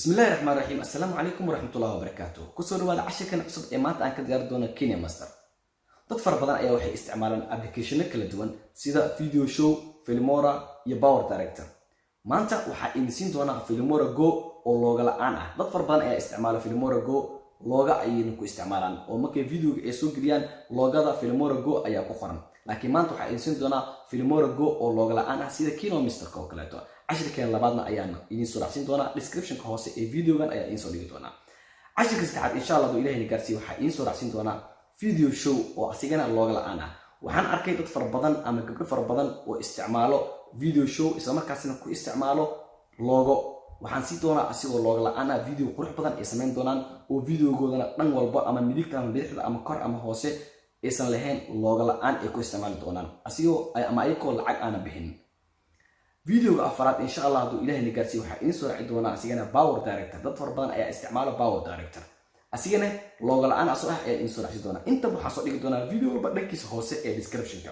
Bismillahi raxmaan raxiim. Assalaamu calaykum waraxmatullahi wabarakaatu. Kusoo dhawaada cashirkan cusub ee maanta aan ka diyaari doono KineMaster. Dad fara badan ayaa waxay isticmaalaan applicationo kala duwan sida Video Show, Filmora iyo Power Director. Maanta waxaa idin siin doonaa Filmora Go oo logo la-aan ah. Dad fara badan ayaa isticmaala Filmora Go, logo ayayna ku isticmaalaan oo markay videoga ay soo geliyaan logoda Filmora Go ayaa ku qoran. Laakiin maanta waxaa idin siin doonaa Filmora Go oo logo la-aan ah, sida KineMasterka oo kaleeto. Cashirkeen labaadna ayaan idiin soo raacsiin doonaa. Descriptionka hoose ee videogan ayaa idiin soo dhigi doonaa. Cashirka saddexaad, insha Allah, duu ilahayna gaarsiiyo, waxaa idiin soo raacsiin doonaa Video Show oo asigana logo la-aan ah. Waxaan arkay dad fara badan ama gabdho fara badan oo isticmaalo Video Show, islamarkaasina ku isticmaalo logo. Waxaan sii doonaa asigoo logo la-aan ah, video qurux badan ay samayn doonaan oo videogoodana dhan walba, ama midigta ama bidixda ama kor ama hoose, aysan lahayn logo la-aan ay ku isticmaali doonaan asigoo ama ayakoo lacag aana bixin. Videoga afaraad, insha Allah, hadduu ilahayna gaarsiiyo, waxaa idiin soo raaci doonaa asigana Power Director. Dad fara badan ayaa isticmaala Power Director, asigana logo la-aan asoo ah ayaa idiin soo raacsi doonaa. Intaba waxaa soo dhigi doonaa video walba dhankiisa hoose ee descriptionka.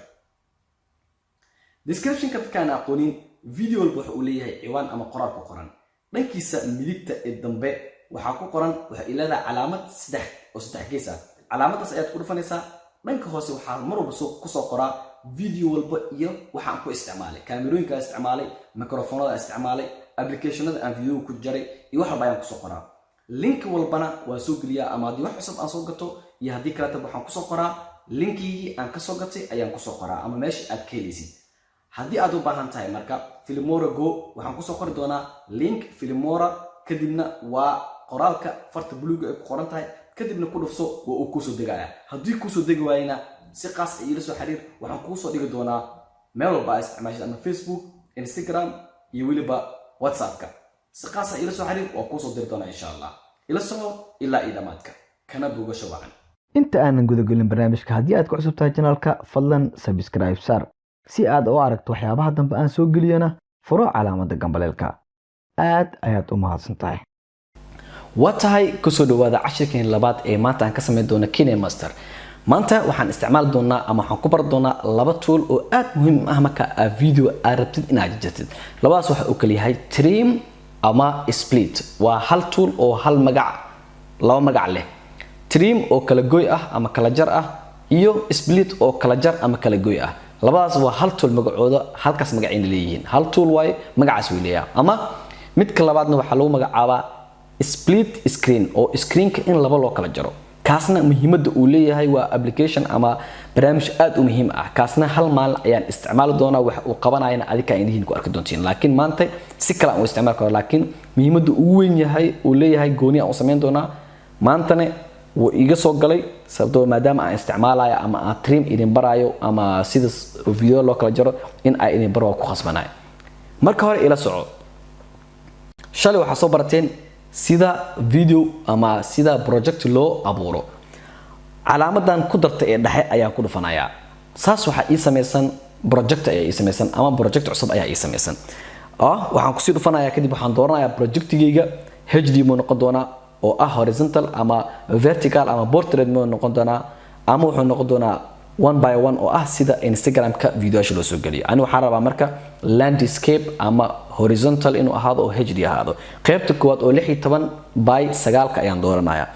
Descriptionka dadkaan aqoonin, video walba waxa uu leeyahay ciwaan ama qoraal ku qoran. Dhankiisa midigta ee dambe waxaa ku qoran, waxay leedahay calaamad saddex oo saddex gees ah. Calaamadaas ayaad ku dhufanaysaa. Dhanka hoose waxaa mar walba kusoo qoraa video walba iyo waxaan ku isticmaalay, kaamirooyinka isticmaalay, microfonada isticmaalay, applicationada aan videoga ku jaray iyo wax walba ayaan kusoo qoraa. Link walbana waan soo geliyaa, ama haddii wax cusub aan soo gato iyo haddii kaleeta waxaan kusoo qoraa linkigii aan kasoo gatay ayaan kusoo qoraa ama meesha aad ka helaysid. Haddii aad u baahan tahay marka Filmora Go, waxaan kusoo qori doonaa link Filmora, kadibna waa qoraalka farta buluuga ay ku qoran tahay, kadibna ku dhufso, waa uu kuusoo degaya. Haddii kuusoo degi waayena, si qaas ay iila soo xiriir. Waxaan kuusoo dhigi doonaa meel walba aa isticmaashid, ama Facebook, Instagram iyo weliba WhatsAppka. Si qaasa ila soo xiriir, waa kuusoo diri doonaa insha Allah. Ila soco ilaa iyo dhammaadka, kana bogasho wacan. Inta aanan gudagelin barnaamijka, haddii aad ku cusub tahay channelka, fadlan subscribe saar si aad u aragto waxyaabaha dambe aan soo geliyana. Furo calaamadda gambaleelka. Aad ayaad u mahadsan tahay. Waa tahay, kusoo dhawaada cashirkeen labaad ee maanta aan ka samayn doono KineMaster. Maanta waxaan isticmaali doonaa ama waxaan ku bari doonaa laba tool oo aad muhiim ah marka aad video aad rabtid inaad jartid. Labadaas waxa uu kala yahay trim ama split. Waa hal tool oo hal magac, laba magac leh: trim oo kala goy ah ama kala jar ah, iyo split oo kala jar ama kala goy ah. Labadaas waa hal tool, magacooda halkaas magacayna leeyihiin. Hal tool waaye, magacaas way leeyahay. Ama midka labaadna waxaa lagu magacaabaa split screen, oo screenka in laba loo kala jaro. Kaasna muhiimadda uu leeyahay waa application ama barnaamij aad u muhiim ah. Kaasna hal maalin ayaan isticmaali doonaa, wax uu qabanayana adika indhihiin ku arki doontiin. Laakiin maanta si kale aan u isticmaali karo, laakiin muhiimadda ugu weyn yahay uu leeyahay gooni aan u samayn doonaa. Maantana wuu iga soo galay, sababtoo maadaama aan isticmaalayo ama aan trim idin barayo ama sida video loo kala jaro in ay idin baro waa ku khasbanayo. Marka hore ila soco. Shalay waxaa soo barateen sida video ama sida project loo abuuro. Calaamadan ku darta ee dhexe ayaan ku dhufanayaa. Saas waxaa ii samaysan project ayaa ii samaysan ama project cusub ayaa ii samaysan. Waxaan kusii dhufanayaa, kadib waxaan dooranayaa projectigayga. HD muu noqon doonaa oo ah horizontal, ama vertical ama portrait muu noqon doonaa, ama wuxuu noqon doonaa one by one oo ah sida Instagram-ka videoyaasha loo soo geliyo? Ani waxaan rabaa marka landscape ama horizontal inuu ahaado oo HD ahaado. Qaybta koowaad oo 16 by 9-ka ayaan dooranayaa.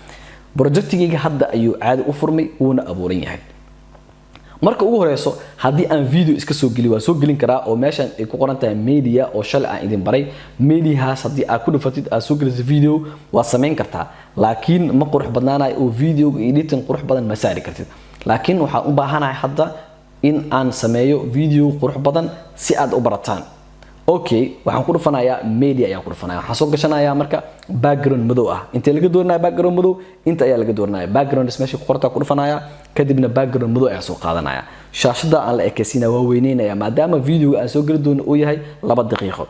Projectigayga hadda ayuu caadi u furmay, wuuna abuuran yahay. Marka ugu horeyso, haddii aan video iska soo geliyo, waa soo gelin karaa oo meeshan ay ku qoran tahay media oo shalay aan idin baray. Mediahaas haddii aad ku dhufatid, aad soo geliso video, waad samayn kartaa, laakiin ma qurux badnaanayo oo videoga editing qurux badan ma saari kartid. Laakiin waxaan u baahanahay hadda in aan sameeyo video qurux badan si aad u barataan. Okay, waxaan ku dhufanayaa media ayaan ku dhufanaya. Waxaan soo gashanayaa marka background madow ah. Intee laga dooranaya background madow? Inta ayaa laga dooranaya. Background meesha ku qortaa ku dhufanaya, kadibna background madow ayaan soo qaadanaya. Shaashada aan la ekaysiinaya waa weyneynaya, maadaama videoga aan soo geli doono uu yahay 2 daqiiqo.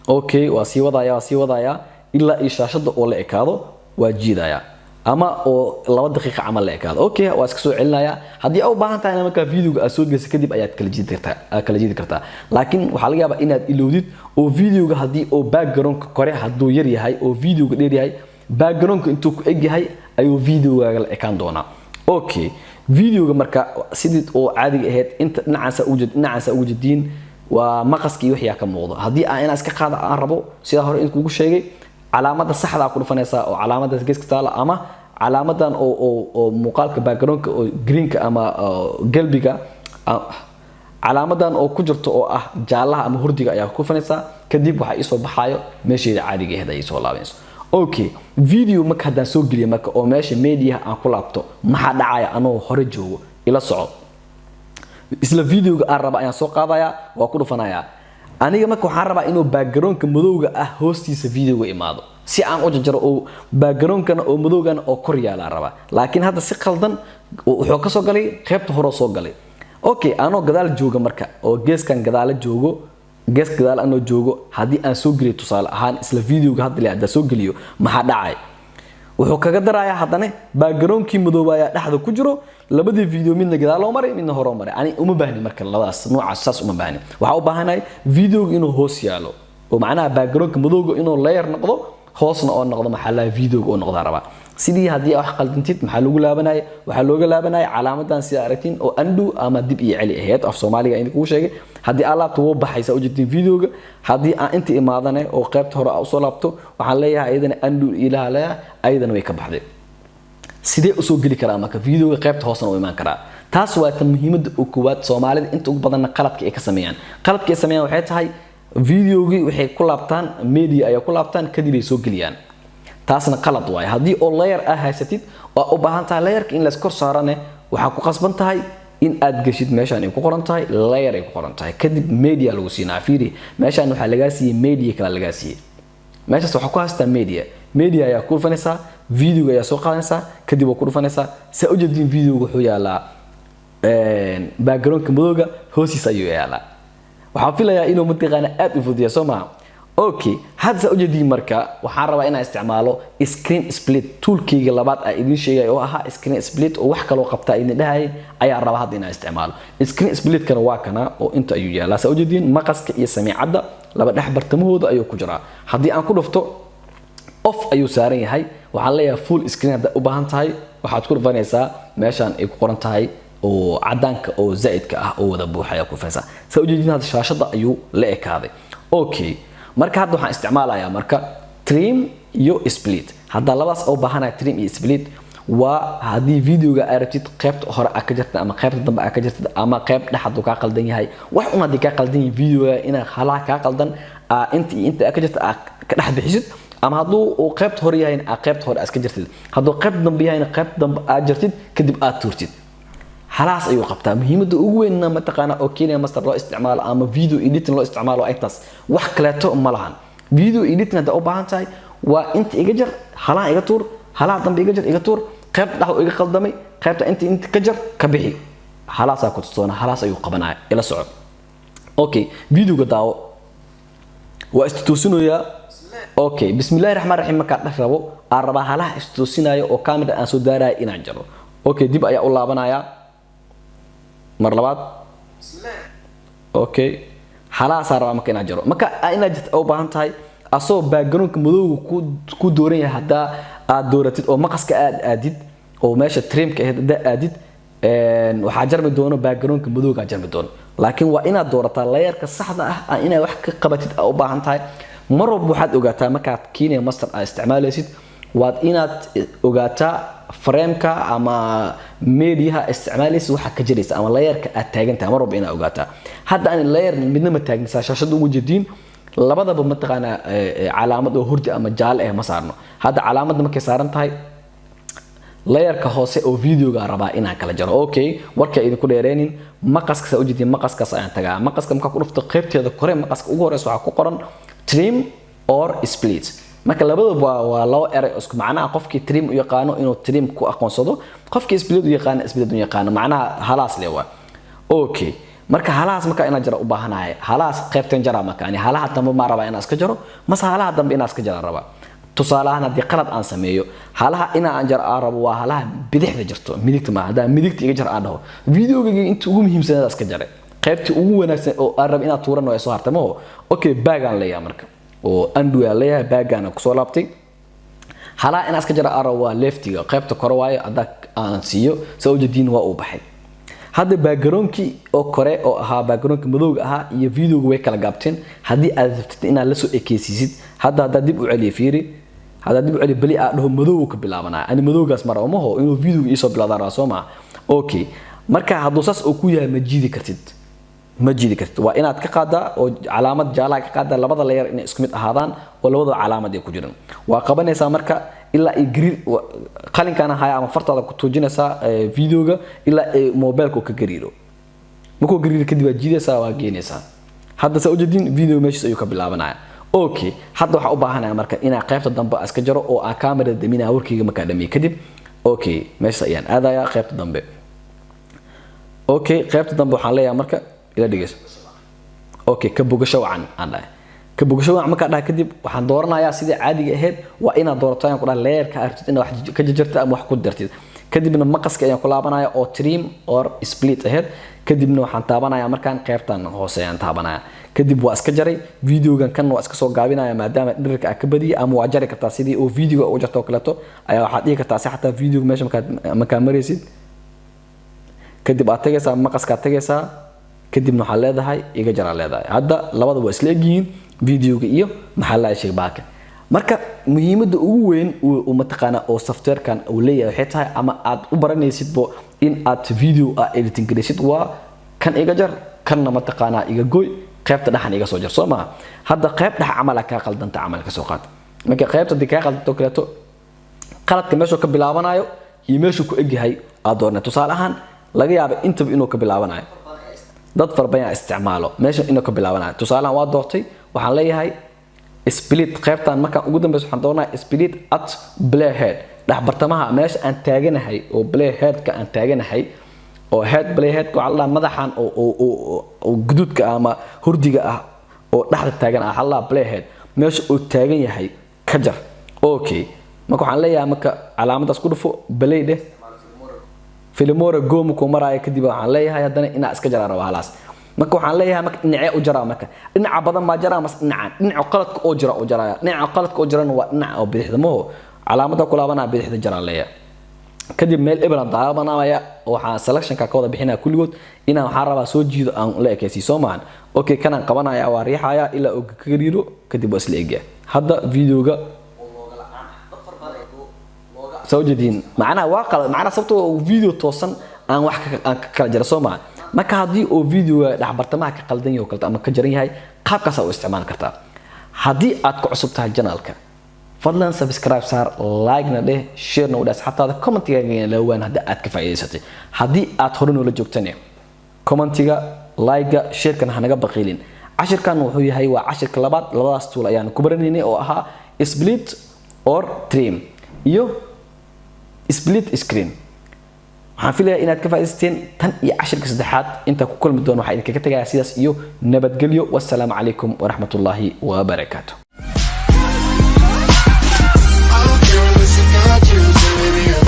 Okay, waa sii wadaya, waa sii wadaya ilaa iyo shaashada oo la ekaado. Waa jiidaya ama oo 2 daqiiqa camal la ekaado. Okay, waa iska soo celinaya. Haddii aad u baahan tahay markaa videoga aad soo geliso kadib ayaad kala jiidi kartaa, aad kala jiidi kartaa. Laakiin waxaa laga yaabaa inaad ilowdid oo videoga haddii oo backgroundka kore hadduu yar yahay oo videoga dheer yahay, backgroundka intuu ku eg yahay ayuu videogaaga la ekaan doonaa. Okay, videoga marka sidii oo caadiga ahayd, inta dhinacaasa ugu jeed, dhinacaasa ugu jeediin. Waa maqaskii wixii ka muuqdo. Haddii aan inaan iska qaada aan rabo, sidaa hore inkugu sheegay, calaamada saxda ku dhufanaysaa oo calaamadaas geeska taala, ama calaamadan oo muuqaalka backgroundka oo greenka ama galbiga, calaamadan oo ku jirto oo ah jaalaha ama hurdiga ayaa ku dhufanaysaa. Kadib waxaa iisoo baxaayo meesheeda caadiga ahayd ay soo laabanayso. Okay, video marka haddaan soo geliyo marka oo meesha mediaha aan ku laabto, maxaa dhacaya anoo hore joogo? Ila soco. Isla videoga aan raba ayaan soo qaadayaa, waa ku dhufanayaa. Aniga marka waxaan rabaa inuu backgroundka madowga ah hoostiisa videoga imaado, si aan u jajaro oo backgroundkana oo madowgana oo kor yaalaa rabaa. Laakiin hadda si qaldan wuxuu ka soo galay, qaybta hore soo galay. Okay, anoo gadaal jooga marka oo geeskan gadaala joogo, gees gadaal anoo joogo, haddii aan soo geliyo, tusaale ahaan, isla videoga hadda haddaan soo geliyo, maxaa dhacay? Wuxuu kaga darayaa haddana backgroundkii madoobaaya dhexda ku jiro. Labadii video midna gadaal loo maray, midna hore maray. Ani uma baahni marka labadaas noocaas, saas uma baahni. Waxaa u baahanahay videoga inuu hoos yaalo oo macnaha backgroundka madowga inuu layer noqdo, hoosna oo noqdo, maxaa laha, videoga oo noqdaa rabaa. Sidii haddii wax qaldintid, maxaa lagu laabanaya? Waxaa looga laabanaya calaamadan, sida aragtiin, oo undo ama dib iyo celi ahayd af Soomaaliga idin kugu sheegay. Haddii aad laabto, wuu baxaysa, ujeedin videoga. Haddii aan inta imaadane oo qaybta hore usoo laabto, waxaan leeyahay ayadana undo ilaha leeyahay, ayadana way ka baxday. Sidee usoo geli karaa marka videoga qaybta hoosena u imaan karaa? Taas waa tan muhiimadda oo koowaad. Soomaalida inta ugu badanna qaladka ay ka sameeyaan, qaladka ay sameeyaan waxay tahay videogii waxay ku laabtaan media ayaa ku laabtaan, kadib ay soo geliyaan. Taasna qalad waaye. Haddii oo layer ah haysatid oo u baahan tahay layerka in lays kor saarane, waxaa ku qasban tahay in aad geshid meeshaan ay ku qoran tahay layer ay ku qoran tahay, kadib media lagu siinaa. Fiiri, meeshaan waxaa lagaa siiyey media kale lagaa siiyey. Meeshaas waxaa ku haystaa media. Media ayaa ku dhufanaysaa, videoga ayaa soo qaadanaysaa, kadib waa ku dhufanaysaa. Saa ujeedin, videoga wuxuu yaalaa backgroundka madowga hoostiisa ayuu yaalaa. Waxaan filayaa inuu mataqaana aad u fuduya, soo maha? Okay, hadda saa ujeediin marka waxaan rabaa inaan isticmaalo screen split. Toolkayga labaad aan idiin sheegay oo ahaa screen split, oo wax kaloo qabtaa idin dhahayay, ayaan rabaa hadda inaan isticmaalo. Screen splitkana waa kana oo inta ayuu yaalaa, saa ujeediin. Maqaska iyo samiicadda laba dhex bartamahooda ayuu ku jiraa. Haddii aan ku dhufto, off ayuu saaran yahay. Waxaan leeyahay full screen. Haddaad u baahan tahay, waxaad ku dhufanaysaa meeshaan ay ku qoran tahay oo cadaanka oo zaa'idka ah oo wada buuxa ayaa ku dhufanaysaa. Saa ujeedin, hadda shaashadda ayuu la ekaaday. Okay, marka hadda waxaan isticmaalayaa marka trim iyo split. Haddaa labadaas u baahanahay, trim iyo split, waa haddii videoga aad rabtid qaybta hore aad ka jirtid ama qaybta dambe aad ka jirtid ama qayb dhex hadduu kaa qaldan yahay, wax un haddii kaa qaldan yahay videoga, inaad halaha kaa qaldan inta iyo inta aad ka jirta aad ka dhex bixisid, ama hadduu uu qaybta hore yahayna aad qaybta hore aad iska jirtid, hadduu qaybta dambe yahayna qaybta dambe aad jirtid, kadib aad tuurtid, halaas ayuu qabtaa. Muhiimadda ugu weynna mataqaana oo KineMaster loo isticmaalo ama video editing loo isticmaalo intaas, wax kaleeto ma lahan. Video editing haddaa u baahan tahay, waa inta iga jar, halaha iga tuur, halaha dambe iga jar, iga tuur, qaybta dhexda iga qaldamay, qaybta inta ka jar, ka bixi, halaasaa ku tusoona, halaas ayuu qabanaya. Ila soco. Okay, videoga daawo, waa istutusinayaa. Okay, bismillahi raxmaan raxiim. Markaan dheh rabo, aan rabaa halaha istutusinayo oo camera aan soo daaraya inaan jaro. Okay, dib ayaa u laabanayaa mar labaad. Okay, halahaasaa rabaa marka inaan jaro. Marka inaad jirta u baahan tahay, asoo backgroundka madowga ku dooran yahay, haddaa aad dooratid oo maqaska aad aadid oo meesha trimka ahayd haddaa aadid, waxaa jarmi doono backgroundka madowga jarmi doono. Laakiin waa inaad doorataa layerka saxda ah inaad wax ka qabatid aa u baahan tahay. Mar walba waxaad ogaataa markaad KineMaster aad isticmaalaysid, waad inaad ogaataa frameka ama mediaha isticmaalaysid waxa ka jiraysa ama layerka aad taagan tahay. Mar walba inaad ogaataa. Hadda aan layer midna ma taagin, saa shaashada ugu jeediin. Labadaba mataqaanaa calaamad oo hurdi ama jaale ah ma saarno. Hadda calaamadda markay saaran tahay, layerka hoose oo videoga rabaa inaan kala jaro. Okay, warka idinku dheereenin. Maqaska, saa ujeediin, maqaskaas ayaan tagaa. Maqaska markaa ku dhufto, qaybteeda kore maqaska ugu horeysa waxaa ku qoran trim or split. Marka labadaba waa laba eray isku macnaha. Qofkii trim u yaqaano inuu trim ku aqoonsado, qofkii split u yaqaano split u yaqaano, macnaha halaas le waa. Okay, marka halahaas marka inaan jaro u baahanahay, halahaas qaybtan jaraa. Marka ani halaha dambe ma rabaa inaan iska jaro, mase halaha dambe inaan iska jara rabaa? Tusaale ahaan, haddii qalad aan sameeyo, halaha inaan jar aan rabo waa halaha bidixda jirto, midigta maaha. Haddaan midigta iga jar aan dhaho, videogayga inta ugu muhiimsaneed iska jaray, qaybtii ugu wanaagsan oo aan rabo inaad tuuran waa soo hartay maho. Okay, back aan leeyahay marka oo undo aan leeyahay, back-gaan kusoo laabtay. Halaha inaan iska jaro aan rabo waa leftiga, qaybta kore waayo. Haddaa aan siiyo, saa ujeediin, waa uu baxay. Hadda backgroundkii oo kore oo ahaa backgroundka madowga ahaa iyo videoga way kala gaabteen. Haddii aad rabtid inaad la soo ekeysiisid, hadda haddaad dib u celiyo, fiiri, haddaad dib u celiyo beli aad dhaho, madowga ka bilaabanaya. Ani madowgaas mara umaho inuu videoga iisoo bilaadaan rabaa, soo maha? Okay, marka hadduu saas uu ku yahay, ma jiidi kartid, ma jiidi kartid. Waa inaad ka qaadaa oo calaamad jaalaha ka qaadaa, labada layer inay isku mid ahaadaan oo labada calaamad ay ku jiraan. Waa qabanaysaa marka ilaa ay gariir qalinkana haya ama fartaada ku tuujinaysaa videoga ilaa ay mobilka uu ka gariiro. Markuu gariiro kadib waa jiidaysaa, waa geenaysaa. Hadda saa ujeedin, video meeshiis ayuu ka bilaabanaya. Okay, hadda waxaa u baahanaya marka inaan qaybta dambe iska jaro oo aan kamerada daminaya warkeyga markaa dhamiyo kadib. Okay, meeshaas ayaan aadayaa, qaybta dambe. Okay, qaybta dambe waxaan leeyahay marka ila dhegeyso. Okay, ka bogasho wacan aan dhahay. Ka bogasho wacan markaa dhahay kadib, waxaan dooranayaa sidii caadiga ahayd. Waa inaad doorato, ayaan ku dhahay, layerka aad rabtid inaad wax ka jarjartid ama wax ku dartid. Kadibna maqaska ayaan ku laabanaya oo trim or split ahayd. Kadibna waxaan taabanaya markaan qaybtan hoose ayaan taabanaya. Kadib waa iska jaray videogan. Kan waa iska soo gaabinaya maadaama dhirirka aad ka badiyay, ama waa jari kartaa sidii oo videoga u jarto oo kaleeto ayaa waxaad dhihi kartaa si xataa videoga meesha markaa maraysid. Kadib aad tagaysaa maqaskaad tagaysaa, kadibna waxaad leedahay iga jaraa leedahay. Hadda labada waa isla egyihiin, videoga iyo maxaa la sheegay baaka. Marka muhiimadda ugu weyn uu mataqaana oo softwarekan uu leeyahay waxay tahay, ama aad u baranaysidbo in aad video aad editing garaysid, waa kan iga jar, kanna mataqaanaa iga goy, qaybta dhexan iga soo jar, soo maha? Hadda qayb dhex camala kaa qaldanta camal ka soo qaad. Marka qaybta haddii kaa qaldanto kaleeto, qaladka meeshuu ka bilaabanayo iyo meeshuu ku egyahay aad doornay. Tusaale ahaan, laga yaaba intaba inuu ka bilaabanayo, dad fara badan isticmaalo meesha inuu ka bilaabanayo. Tusaalehan waa doortay, waxaan leeyahay split. Qaybtan markaan ugu dambeyso waxaan doonaa split at playhead, dhexbartamaha meesha aan taaganahay oo playheadka aan taaganahay oo head playheadka waxaa la dhahaa madaxan oo guduudka ah ama hurdiga ah oo dhexda taagan ah waxaa la dhahaa playhead. Meesha uu taagan yahay ka jar. Okay, marka waxaan leeyahay marka calaamadaas ku dhufo, play dheh. Filmora Go markuu maraayo kadib, waxaan leeyahay haddana inaa iska jaraa raba halaas. Marka waxaan leeyahay marka dhinacee u jaraa? Marka dhinaca badan maa jaraa mas dhinacan? Dhinaca qaladka oo jira oo jaraya, dhinaca qaladka oo jirana waa dhinaca oo bidixda maho. Calaamada ku laabanaya, bidixda jaraa leeyahay. Kadib meel ebran daabanaya, waxaan selectionka ka wada bixinaya kulligood inaan waxaan rabaa soo jiido aan la ekaysiiyo, soo maahan? Okay, kanaan qabanaya, waa riixaya ilaa uu ka gariiro. Kadib waa isla egya hadda videoga, soo jeediin. Macnaha waa qalad, macnaha sababtoo video toosan aan wax aan ka kala jara, soo maaha? Marka haddii uu videoga dhexbartamaha ka qaldan yahay oo kaleto ama ka jaran yahay, qaabkaasaa u isticmaali kartaa. Haddii aad ku cusub tahay channelka, fadlan subscribe saar, like-na dheh, share-na u dheh asxaabtaada, commentiga la waan haddii aad ka faa'iidaysatay. Haddii aad hore noola joogtane, commentiga, like-ga, share-kana hanaga baqiilin. Cashirkan wuxuu yahay waa cashirka labaad. Labadaas tool ayaan ku baranaynay oo ahaa split or trim iyo split screen. Waxaan filayaa inaad ka faa'iidaysateen. Tan iyo cashirka saddexaad intaa ku kulmi doono, waxaa idinkaga tagayaa sidaas iyo nabadgelyo. Wassalaamu calaykum waraxmatullaahi wabarakaatu.